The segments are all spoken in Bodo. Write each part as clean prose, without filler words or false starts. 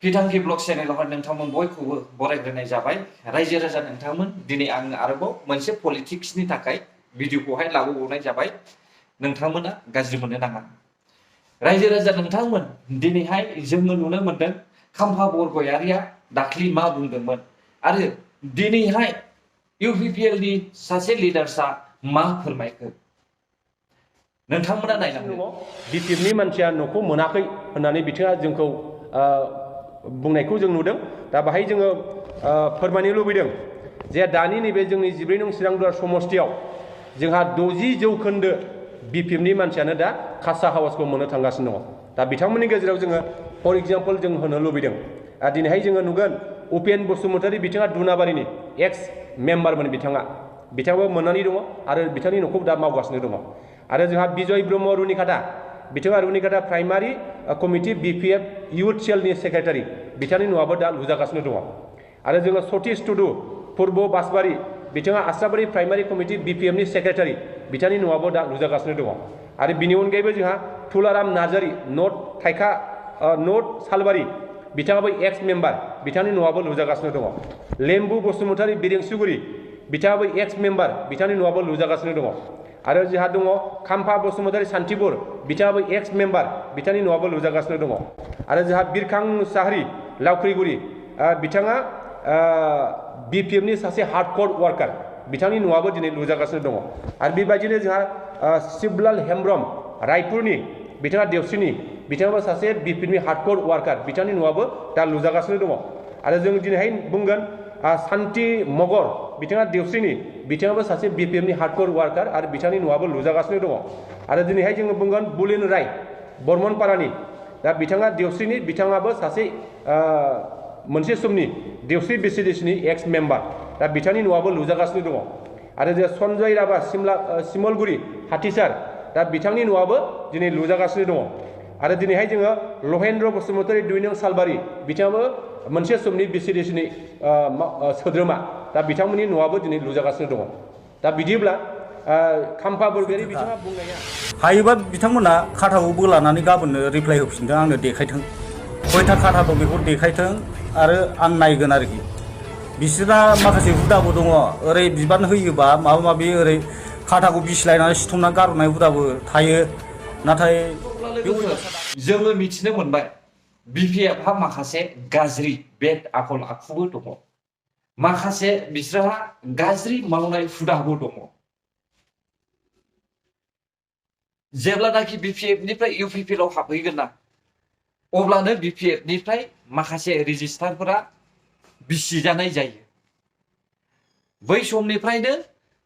बिथांखि ब्लग चेनेलावहाय नोंथांमोन बयखौबो बरायग्रोनाय जाबाय रायजो राजा नोंथांमोन दिनै आं आरोबाव मोनसे पलिटिक्सनि थाखाय भिडिअखौहाय लाबोबावनाय जाबाय नोंथांमोना गाज्रि मोननो नाङा रायजो राजा नोंथांमोन दिनैहाय जोङो नुनो मोनदों खाम्फा बरगयारिया दाख्लि मा बुंदोंमोन आरो दिनैहाय UPPL नि सासे लिडार्सआ मा फोरमायखो नोंथांमोना नायनांगौ BPF नि मानसिया न'खौ मोनाखै होननानै बिथाङा जोंखौ बुंनायखौ जों नुदों दा बाहाय जोङो फोरमायनो लुबैदों जे दानि नैबे जोंनि 14 नं चिरांदुवार समष्टियाव जोंहा 60% BPF नि मानसियानो दा खासा हाउसखौ मोननो थांगासिनो दङ दा बिथांमोननि गेजेराव जोङो फर एग्जाम्पल जों होनो लुबैदों दिनैहाय जोङो नुगोन उपेन बसुमतारी बिथाङा दुनाबारिनि एक्स मेम्बारमोन बिथाङाबो मोननानै दङ आरो बिथांनि न'खौ दा मावगासिनो दङ आरो जोंहा बिजय ब्रह्म रुनिकाटा बिथाङा Runikata primary committee BPF youth सेलनि सेक्रेटारि बिथांनि न'आबो दा लुजागासिनो दङ आरो जोङो सतीश टुडु पूर्ब बासबारि बिथाङा आस्राबारि प्राइमारि कमिटि BPF नि सेक्रेटारि बिथांनि न'आबो दा लुजागासिनो दङ आरो बिनि अनगायैबो जोंहा तुलाराम नार्जारि नर्थ सालबारि बिथाङाबो एक्स मेम्बार बिथांनि न'आबो लुजागासिनो दङ लेम्बु बसुमतारी बिरेंसुगुरि बिथाङाबो एक्स मेम्बार बिथांनि न'आबो लुजागासिनो दङ आरो जोंहा दङ खाम्फा बसुमतारी सान्तिपुर बिथाङाबो एक्स मेम्बार बिथांनि न'आबो लुजागासिनो दङ आरो जोंहा बिरखां मुसाहारि लावख्रिगुरि बिथाङा BPF नि सासे हार्डकोर वार्कार बिथांनि न'आबो दिनै लुजागासिनो दङ आरो बेबायदिनो जोंहा शिवलाल हेम्ब्रम रायपुरनि बिथाङा देवस्रिनि बिथाङाबो सासे BPF नि हार्डकोर वार्कार बिथांनि न'आबो दा लुजागासिनो दङ आरो जों दिनैहाय बुंगोन शान्ति मगर बिथाङा देवस्रिनि बिथाङाबो सासे BPF नि हार्डकोर वार्कार आरो बिथांनि न'आबो लुजागासिनो दङ आरो दिनैहाय जोङो बुंगोन बुलिन राय बर्मनपारानि दा बिथाङा देवस्रिनि बिथाङाबो सासे मोनसे समनि देवस्रि BCDC नि एक्स मेम्बार दा बिथांनि न'आबो लुजागासिनो दङ आरो जों सन्जय राभा सिमलगुरि हाथिसार दा बिथांनि न'आबो दिनै लुजागासिनो दङ आरो दिनैहाय जोङो लहेन्द्र बसुमतारी 2 नं सालबारि बिथाङाबो मोनसे समनि BCDC नि सोद्रोमा दा बिथांमोननि न'आबो दिनै लुजागासिनो दङ दा बिदिब्ला खाम्फा बरगयारि बिथाङा बुंनाया हायोबा बिथांमोना खाथाखौ बोलानानै गाबोननो रिप्लाइ होफिनदों आंनो देखायथों खयथा खाथा दं बेखौ देखायथों आरो आं नायगोन आरोखि बिसोरना माखासे हुदाबो दङ ओरै बिबान होयोबा माबा माबि ओरै खाथाखौ बिसिलायनानै सिथमनानै गारहरनाय हुदाबो थायो नाथाय जोङो मिथिनो मोनबाय BPF हा माखासे गाज्रि बेड आखल आखुबो दङ माखासे बिसोरहा गाज्रि मावनाय हुदाबो दङ जेब्लानाखि BPF निफ्राय UPPL आव हाबहैगोन ना अब्लानो BPF निफ्राय माखासे रेजिस्टारफोरा बिसिजानाय जायो बै समनिफ्रायनो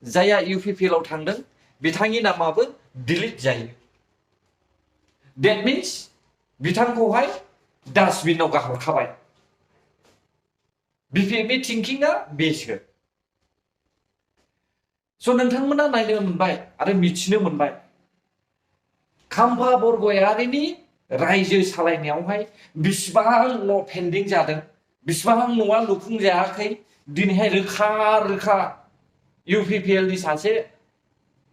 जाया UPPL आव थांदों बिथांनि नामाबो डिलीट जायो That means बिथांखौहाय डास्टबिनाव गारहरखाबाय BPF नि थिंकिंआ बेसो स' नोंथांमोना नायनो मोनबाय आरो मिथिनो मोनबाय खाम्फा बरगयारिनि रायजो सालायनायावहाय बिसिबां न' पेन्डिं जादों बिसिबां न'आ लुफुंजायाखै दिनैहाय रोखा रोखा UPPL नि सासे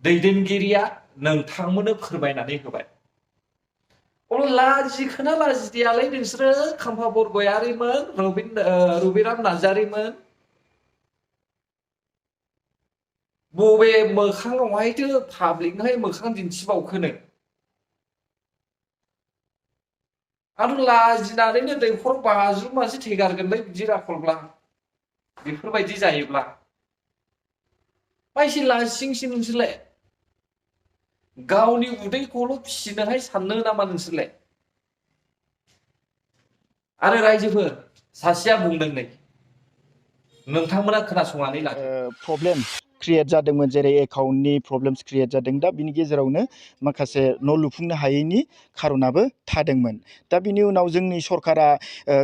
दैदेनगिरिया नोंथांमोननो फोरमायनानै होबाय अब्ला लाजिखोना लाजियालाय नोंसोरो खाम्फा बरगयारिमोन रबिराम नार्जारिमोन बबे मोखाङावहायथो पाब्लिकनोहाय मोखां दिन्थिबावखोनो आरो लाजिनानैनो दैखराव बाज्रुमनासो थैगारगोनलै बिदि राखलब्ला बेफोरबायदि जायोब्ला मा एसे लाजिंसै नोंसोरलाय गावनि उदैखौल' फिसिनोहाय साननो नामा नोंसोरलाय आरो रायजोफोर सासेया बुंदों नै नोंथांमोना खोनासंनानै लादो प्रब्लेम क्रिएट जादोंमोन जेरै एकाउन्टनि प्रब्लेम्स क्रिएट जादों दा बिनि गेजेरावनो माखासे न' लुफुंनो हायैनि खारनाबो थादोंमोन दा बिनि उनाव जोंनि सरकारा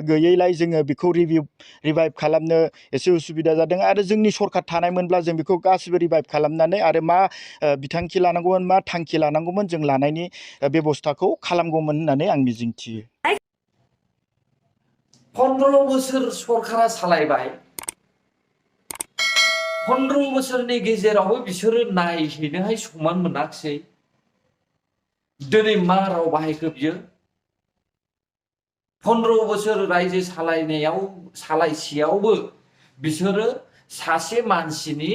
गैयैलाय जोङो बेखौ रिभाइभ खालामनो एसे उसुबिदा जादों आरो जोंनि सरकार थानायमोनब्ला जों बेखौ गासिबो रिभाइभ खालामनानै आरो मा बिथांखि लानांगौमोन मा थांखि लानांगौमोन जों लानायनि बेबस्थाखौ खालामगौमोन होननानै आं मिजिंथियो 15 बोसोर सरकारा सालायबाय 15 बोसोरनि गेजेरावबो बिसोरो नायहैनोहाय समान मोनाखिसै दिनै मा राव बाहायखो बियो 15 बोसोर रायजो सालायसेयावबो बिसोरो सासे मानसिनि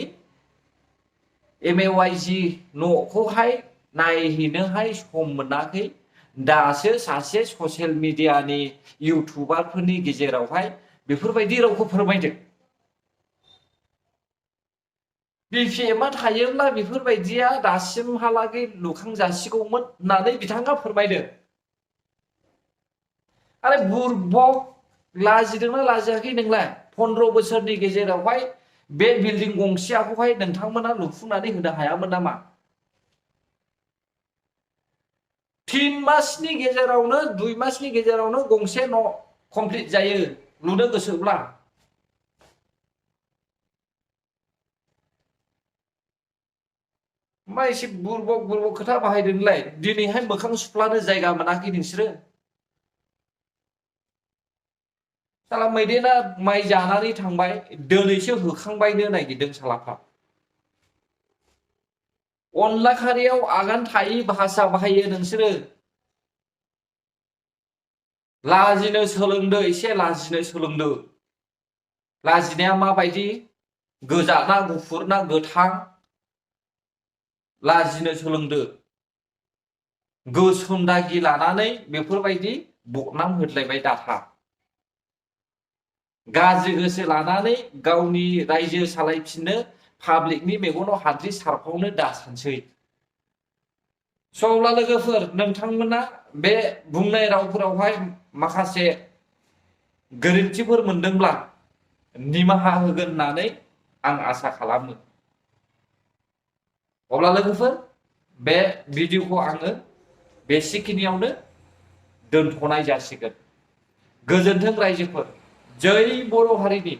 MAYG न'खौहाय नायहैनोहाय सम मोनाखै। दासो सासे ससियेल मिडियानि इउटुबारफोरनि गेजेरावहाय बेफोरबायदि रावखौ फोरमायदों। BPMआ थायोब्ला बेफोरबायदिया दासिमहालागै लुखांजासिगौमोन होननानै बिथाङा फोरमायदों। आरो बुरबक लाजिदोंना लाजियाखै नोंलाय? 15 बोसोरनि गेजेरावहाय बे बिल्डिं गंसेयाखौहाय नोंथांमोना लुफुंनानै होनो हायामोन नामा? 3 मासनि गेजेरावनो 2 मासनि गेजेरावनो गंसे न' कमप्लिट जायो लुनो गोसोब्ला। मा एसे बुरबक खोथा बाहायदोंलाय? दिनैहाय मोखां सुफ्लानो जायगा मोनाखै नोंसोरो? साला मैदेना माइ जानानै थांबाय, दिनैसो होखांबायनो नागिरदों सालाफ्रा। अनला खारियाव आगान थायि भाषा बाहायो नोंसोरो। लाजिनो सोलोंदो, एसे लाजिनो सोलोंदो। लाजिनाया माबायदि? गोजा ना गुफुर ना गोथां? लाजिनो सोलोंदो। गोसोम दागि लानानै बेफोरबायदि बदनाम होदलायबाय दाथा। गाज्रि गोसो लानानै गावनि रायजो सालायफिननो पाब्लिकनि मेगनाव हाद्रि सारफावनो दा सानसै। अब्ला लोगोफोर, नोंथांमोना बे बुंनाय रावफोरावहाय माखासे गोरोन्थिफोर मोनदोंब्ला निमाहा होगोन होननानै आं आसा खालामो। अब्ला लोगोफोर, बे भिडिअखौ आङो बेसिखिनियावनो दोनथ'नाय जासिगोन। गोजोन्थों रायजोफोर। जै बर' हारिनि